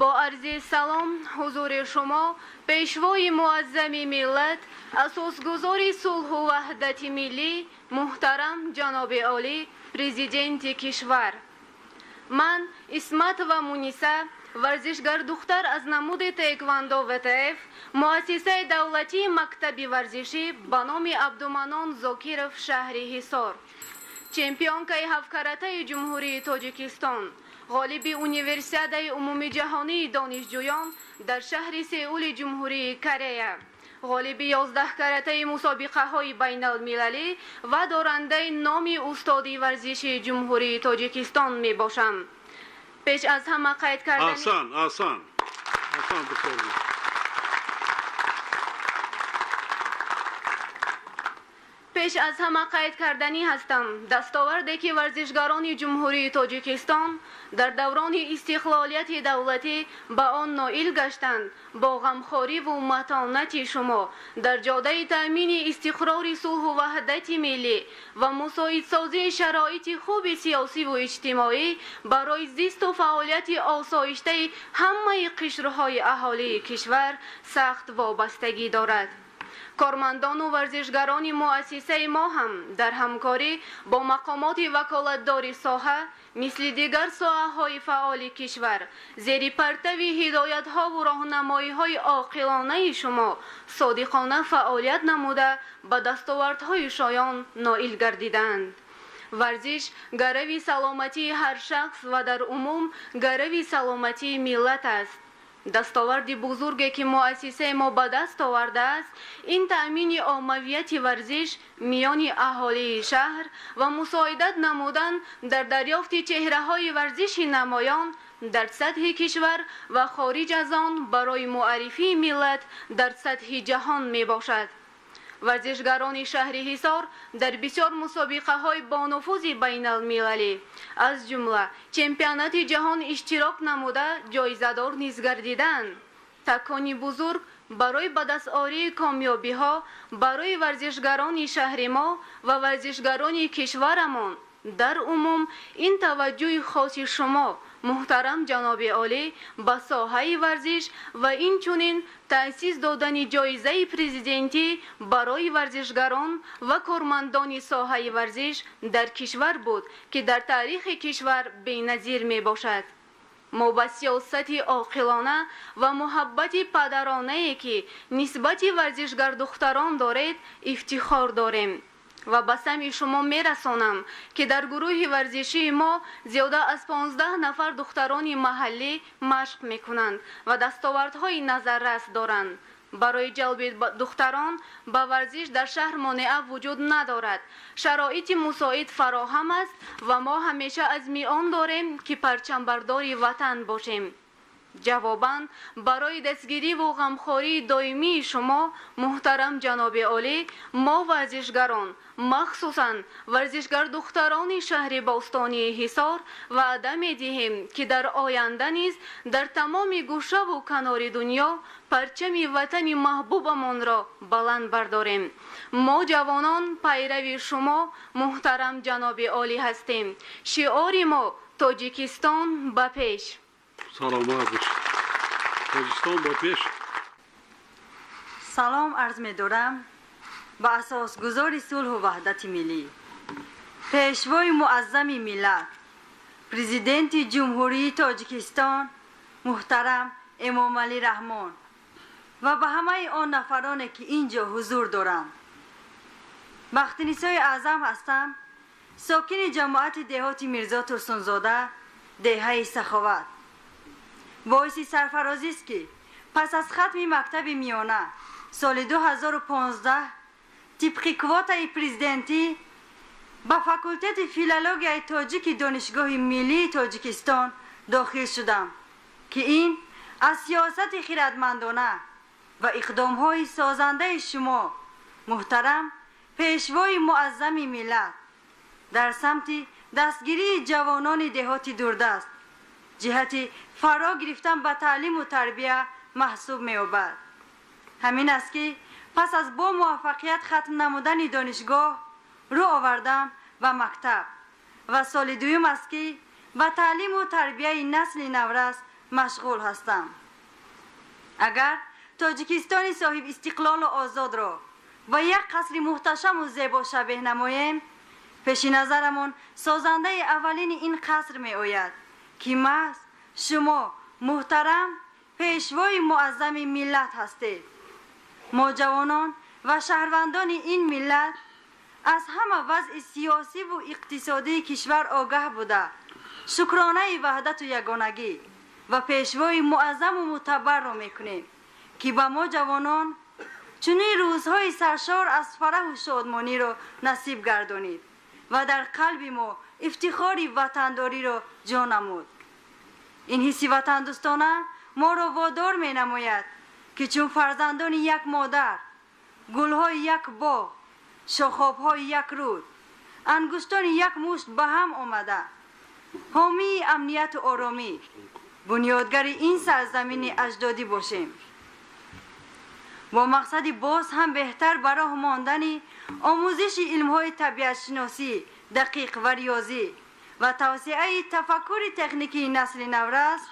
Бо арзи салом ҳузури шумо, пешвои муаззами миллат, асосгузори сулҳу ваҳдати миллӣ, муҳтарам ҷаноби олӣ, президенти кишвар. Ман, Исматова Муниса, варзишгардухтар аз намуди таеквондо ВТФ, муассисаи давлатии мактаби варзишӣ ба номи Абдуманон Зокиров, шаҳри Ҳисор, чемпионкаи ҳафткаратаи Ҷумҳурии Тоҷикистон, ғолиби Универсиадаи умумиҷаҳонии донишҷӯён дар шаҳри Сеули Ҷумҳурии Корея, ғолиби 11-каратаи мусобиқаҳои байналмилалӣ ва дорандаи номи устоди варзиши Ҷумҳурии Тоҷикистон мебошам. Пеш аз ҳама қайд кардани Аҳсан, аҳсан, аҳсан, бисёр. Пеш аз ҳама қайд карданӣ ҳастам, дастоварде ки варзишгарони Ҷумҳурии Тоҷикистон дар даврони истиқлолияти давлатӣ ба он ноил гаштанд, бо ғамхориву матонати шумо дар ҷодаи таъмини истиқрори сулҳу ваҳдати миллӣ ва мусоидсозии шароити хуби сиёсиву иҷтимоӣ барои зисту фаъолияти осоиштаи ҳамаи қишрҳои аҳолии кишвар сахт вобастагӣ дорад. Кормандону варзишгарони муассисаи мо ҳам дар ҳамкорӣ бо мақомоти ваколатдори соҳа, мисли дигар соҳаҳои фаъоли кишвар, зери партави ҳидоятҳову роҳнамоиҳои оқилонаи шумо содиқона фаъолият намуда, ба дастовардҳои шоён ноил гардидаанд. Варзиш гарави саломатии ҳар шахс ва дар умум гарави саломатии миллат аст. Дастоварди бузурге ки муассисаи мо ба даст овардааст, ин таъмини оммавияти варзиш миёни аҳолии шаҳр ва мусоидат намудан дар дарёфти чеҳраҳои варзиши намоён дар сатҳи кишвар ва хориҷ аз он барои муаррифии миллат дар сатҳи ҷаҳон мебошад. Варзишгарони шаҳри Ҳисор дар бисёр мусобиқаҳои бонуфузи байналмилалӣ, аз ҷумла чемпионати ҷаҳон иштирок намуда, ҷоизадор низ гардиданд. Такони бузург барои ба дастоварии комёбиҳо барои варзишгарони шаҳри мо ва варзишгарони кишварамон дар умум ин таваҷҷӯҳи хоси шумо, муҳтарам ҷаноби олӣ, ба соҳаи варзиш ва инчунин таъсис додани ҷоизаи президентӣ барои варзишгарон ва кормандони соҳаи варзиш дар кишвар буд, ки дар таърихи кишвар беназир мебошад. Мо ба сиёсати оқилона ва муҳаббати падаронае, ки нисбати варзишгардухтарон доред, ифтихор дорем ва ба самъи шумо мерасонам, ки дар гурӯҳи варзишии мо зиёда аз 15 нафар духтарони маҳаллӣ машқ мекунанд ва дастовардҳои назаррас доранд. Барои ҷалби духтарон ба варзиш дар шаҳр монеа вуҷуд надорад, шароити мусоид фароҳам аст ва мо ҳамеша азми он дорем, ки парчамбардори ватан бошем. Ҷавобан барои дастгириву ғамхории доимии шумо, муҳтарам ҷаноби олӣ, мо варзишгарон, махсусан варзишгардухтарони шаҳри бостонии Ҳисор, ваъда медиҳем, ки дар оянда низ дар тамоми гӯшаву канори дунё парчами ватани маҳбубамонро баланд бардорем. Мо ҷавонон пайрави шумо, муҳтарам ҷаноби олӣ, ҳастем. Шиори мо: Тоҷикистон ба пеш! Саломат бош, Тоҷикистон ба пеш! Салом арз медорам ба асосгузори сулҳу ваҳдати миллӣ, пешвои муаззами миллат, президенти Ҷумҳурии Тоҷикистон муҳтарам Эмомалӣ Раҳмон ва ба ҳамаи он нафароне, ки ин ҷо ҳузур доранд. Бахтинисои Аъзам ҳастам, сокини ҷамоати деҳоти Мирзо Турсунзода, деҳаи Саховат. Боиси сарфарозист, ки пас аз хатми мактаби миёна соли 2015 тибқи квотаи президентӣ ба факултети филологияи тоҷики Донишгоҳи миллии Тоҷикистон дохил шудам, ки ин аз сиёсати хирадмандона ва иқдомҳои созандаи шумо, муҳтарам пешвои муаззами миллат, дар самти дастгирии ҷавонони деҳоти дурдаст ҷиҳати фаро гирифтан ба таълиму тарбия маҳсуб меёбад. Ҳамин аст, ки пас аз бо муваффақият хатм намудани донишгоҳ рӯ овардам ба мактаб ва соли дуюм аст, ки ба таълиму тарбияи насли наврас машғул ҳастам. Агар Тоҷикистони соҳиб истиқлолу озодро ба як қасри муҳташаму зебо шабеҳ намоем, пеши назарамон созандаи аввалини ин қаср меояд, ки маҳз шумо, муҳтарам пешвои муаззами миллат ҳастед. Мо ҷавонон ва шаҳрвандони ин миллат аз ҳама вазъи сиёсиву иқтисодии кишвар огаҳ буда, шукронаи ваҳдату ягонагӣ ва пешвои муаззаму мутабарро мекунем, ки ба мо ҷавонон чунин рӯзҳои саршор аз фараҳу шодмониро насиб гардонид ва дар қалби мо ифтихори ватандориро ҷо намуд. Ин ҳисси ватандӯстона моро водор менамояд, ки чун фарзандони як модар, гулҳои як боғ, шохобҳои як руд, ангуштони як мушт ба ҳам омада, ҳомии амнияту оромӣ, бунёдгари ин сарзамини аҷдодӣ бошем. Бо мақсади боз ҳам беҳтар ба роҳ мондани омӯзиши илмҳои табиатшиносӣ, дақиқ ва риёзӣ ва тавсеаи тафаккури техникии насли наврас,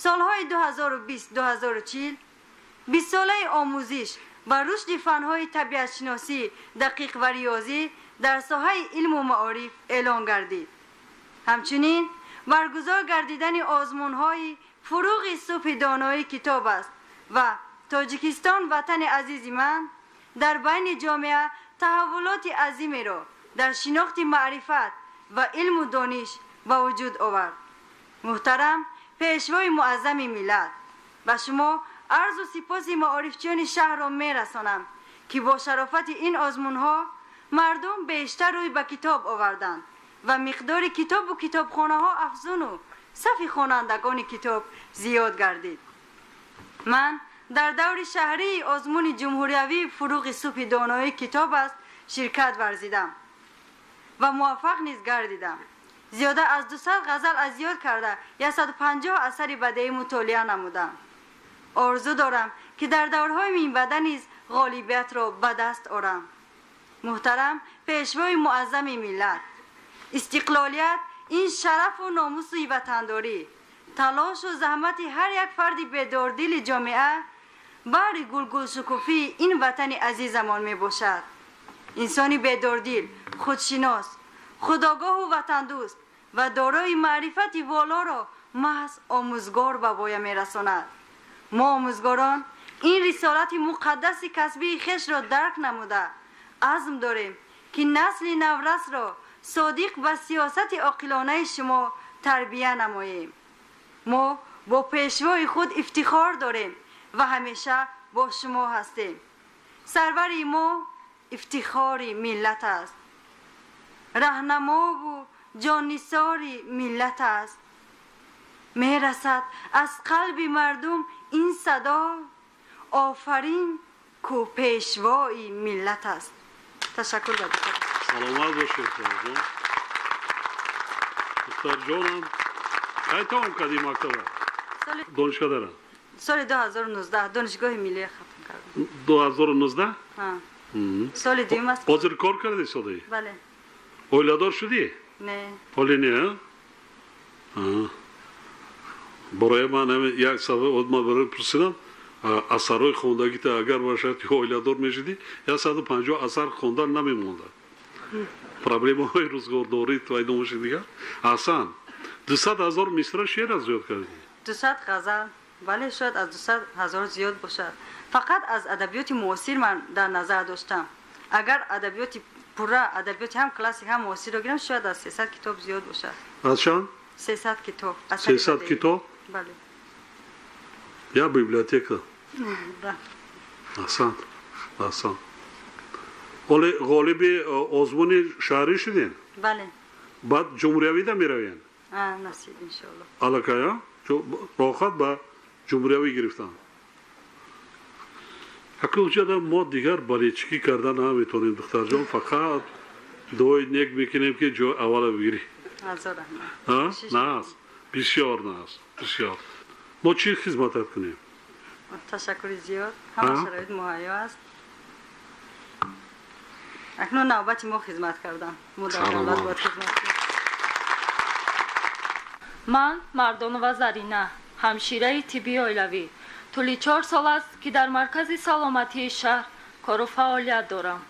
солҳои 2020-2040 бистсолаи омӯзиш ва рушди фанҳои табиатшиносӣ, дақиқ ва риёзӣ дар соҳаи илму маориф эълон гардид. Ҳамчунин баргузор гардидани озмунҳои фуруғи субҳи доноӣ китоб аст ва Тоҷикистон ватани азизи ман дар байни ҷомеа таҳаввулоти азимеро дар шинохти маърифат ва илму дониш ба вуҷуд овард. Муҳтарам пешвои муаззами миллат, ба шумо арзу сипоси маорифчиёни шаҳрро мерасонам, ки бо шарофати ин озмунҳо мардум бештар рӯй ба китоб оварданд ва миқдори китобу китобхонаҳо афзуну сафи хонандагони китоб зиёд гардид. Ман дар даври шаҳрии озмуни ҷумҳуриявии фуруғи субҳи доноӣ китоб аст ширкат варзидам ва муваффақ низ гардидам. Зиёда аз 200 ғазал аз ёд карда, 150 асари бадеӣ мутолиа намудам. Орзу дорам, ки дар даврҳои минбаъда низ ғолибиятро ба даст орам. Муҳтарам пешвои муаззами миллат, истиқлолият ин шарафу номуси ватандорӣ, талошу заҳмати ҳар як фарди бедордили ҷомеа баҳри гулгулшукуфии ин ватани азизамон мебошад. Инсони бедордил, худшинос, худогоҳу ватандӯст ва дорои маърифати волоро маҳз омӯзгор ба воя мерасонад. Мо омӯзгорон ин рисолати муқаддаси касбии хешро дарк намуда, азм дорем, ки насли наврасро содиқ ба сиёсати оқилонаи шумо тарбия намоем. Мо бо пешвои худ ифтихор дорем ва ҳамеша бо шумо ҳастем. Сарвари мо ифтихори миллат аст, раҳнамову ҷоннисори миллат аст. Мерасад аз қалби мардум ин садо: офарин, ку пешвои миллат аст. Ташаккур ба диққат. Саломат бошед, духтарҷон. Духтарҷонам, кай тамом кардӣ мактаба? Донишгоҳ? Соли 2019 Донишгоҳи миллия хатм кардам. 2019? Соли дуюм аст. Ҳозир кор кардӣ содаи? Бале. Оиладор шудӣ? Не. Ҳоле не? Барои ман як сабаб ман барои пурсидам: асарҳои хондагита агар бошад, оиладор мешудӣ, 150 асар хондан намемонда, проблемаҳои рӯзгордорӣ пайдо мешуд дигар. Аҳсан, 200 000 мисра шеър аз ёд кардӣ? 200 ғазал, бале, шояд аз 200 000 зиёд бошад. Фақат аз адабиёти муосир ман дар назар доштам. Агар адабиёти пурра, адабиёти ҳам классик, ҳам муосирро гирам, шояд аз 300 китоб зиёд бошад. Аз чанд? 300 китоб. 300 китоб? Бале. Я библиотека. Аҳсан, аҳсан. Ҳоле ғолиби озмуни шаҳрӣ шудем? Бале. Баъд ҷумҳуриявида меравем? Насиб, иншоалло. Аллакай роҳат ба ҷумҳуриявӣ гирифтан. Акунҷада мо дигар болельщикӣ карда наметавонем, духтарҷон, фақат дуои нек мекунем, ки ҷои аввала бигирӣ. Нағз, бисёр нағз, бисёр. Мо чӣ хизматат кунем? Ташаккури зиёд, ҳама шароит муҳайё аст. Акнун навбати мо хизмат кардан, мо дар давлат бояд хизмат кунем. Ман Мардонова Зарина, Ҳамшираи тиббии оилавӣ. Тӯли 4 сол аст, ки дар маркази саломатии шаҳр кору фаъолият дорам.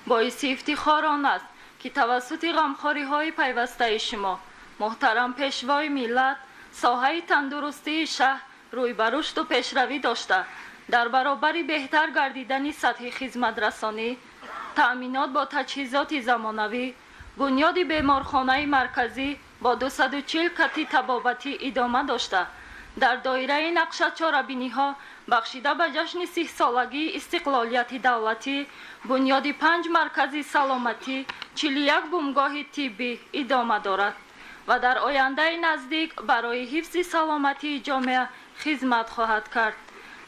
Боиси ифтихор он аст, ки тавассути ғамхориҳои пайвастаи шумо, муҳтарам Пешвои миллат, соҳаи тандурустии шаҳр рӯй ба рушду пешравӣ дошта, дар баробари беҳтар гардидани сатҳи хизматрасонӣ, таъминот бо таҷҳизоти замонавӣ, бунёди беморхонаи марказӣ бо 240 кати табобатӣ идома дошта, дар доираи нақша чорабиниҳо бахшида ба ҷашни 30-солагии истиқлолияти давлатӣ, бунёди панҷ маркази саломатӣ, 41 бунгоҳи тиббӣ идома дорад ва дар ояндаи наздик барои ҳифзи саломатии ҷомеа хизмат хоҳад кард.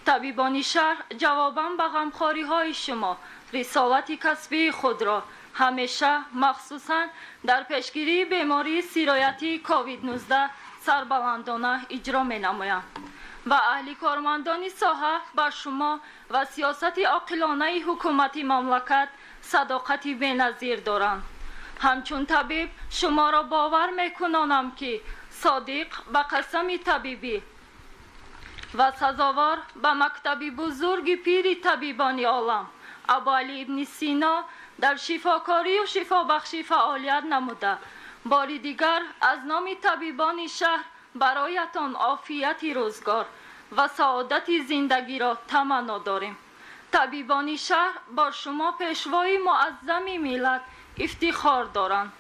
Табибони шаҳр ҷавобан ба ғамхориҳои шумо рисолати касбии худро ҳамеша, махсусан дар пешгирии бемории сироятии COVID-19 сарбаландона иҷро менамоянд ва аҳли кормандони соҳа ба шумо ва сиёсати оқилонаи ҳукумати мамлакат садоқати беназир доранд. Ҳамчун табиб шуморо бовар мекунонам, ки содиқ ба қасами табибӣ ва сазовор ба мактаби бузурги пири табибони олам Абуалӣ ибни Сино дар шифокорию шифобахшӣ фаъолият намуда, бори дигар аз номи табибони шаҳр бароятон офияти рӯзгор ва саодати зиндагиро таманно дорем. Табибони шаҳр бо шумо, Пешвои муаззами миллат, ифтихор доранд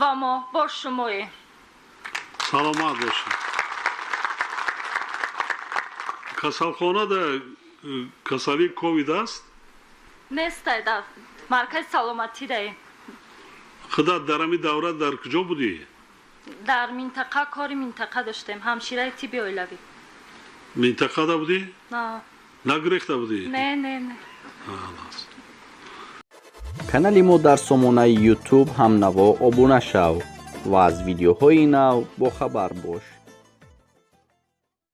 ва мо бо шумоем. Саломат бошед. Касалхонада касалии ковид аст? Нестай, дар маркази саломатӣ даем. Худат дар ҳамин давра дар куҷо будӣ? Дар минтақа кори минтақа доштем, ҳамшираи тибби оилавӣ. Минтақада будӣ? Нагурехта будӣ? Не, не, не. Канали мо дар сомонаи Ютуб «Ҳамнаво» обуна шав ва аз видеоҳои нав бохабар бош.